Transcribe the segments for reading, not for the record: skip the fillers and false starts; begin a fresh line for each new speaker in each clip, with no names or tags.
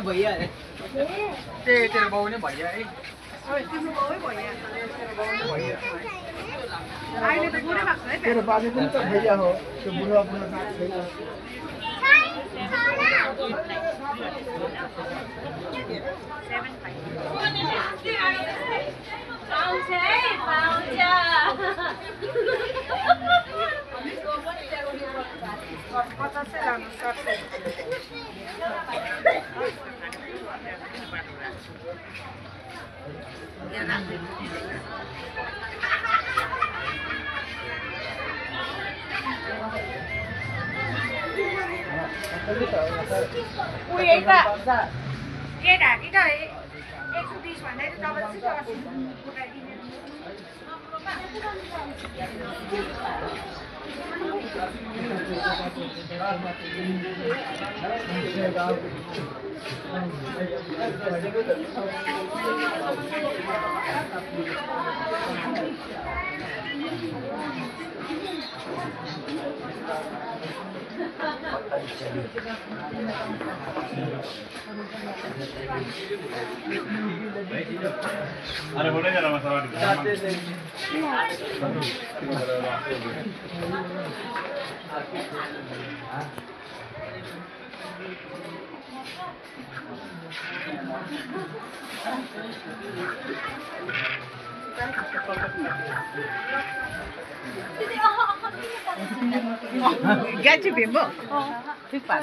भैया है तेरे बहू ने भैया है तेरे बाबू तुम तो भैया हो तो बुढ़ो अपना साथ भैया
Ui, ấy cả. Nghe đã cái cái em không đi xuống đây tao vẫn sức cho một cái đi nữa.
अरे बोले जरा मसाला
Gaci bimbo. Cepat.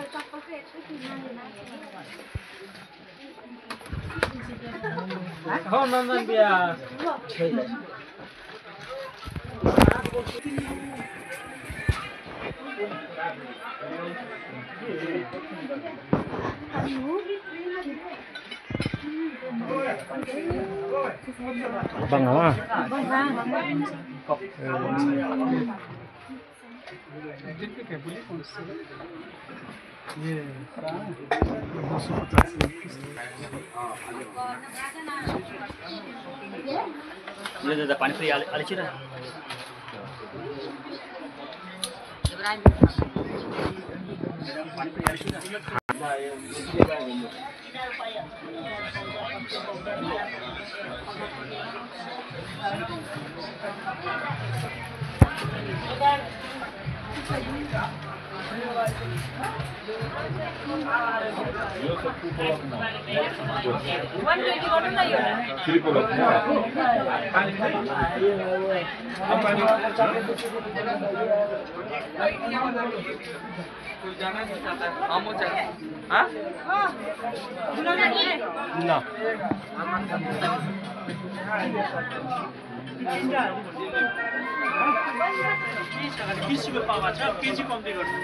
Oh, nonton biar.
Bang apa?
Ini panik free alis dah.
किसिमको पावा छ KG कम्ती गर्नु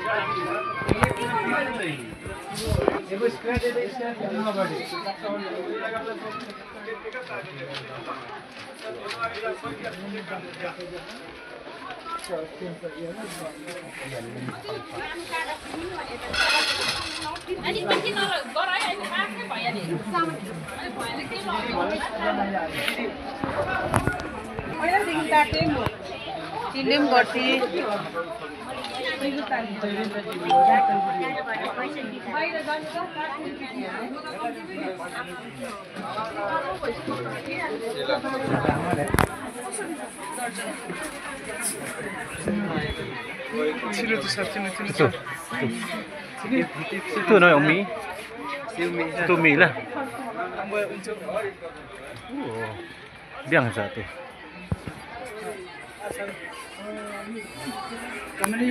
Film गर्थे
Itu no Umi. Itu mie lah. Biasa tuh.
Kamu ni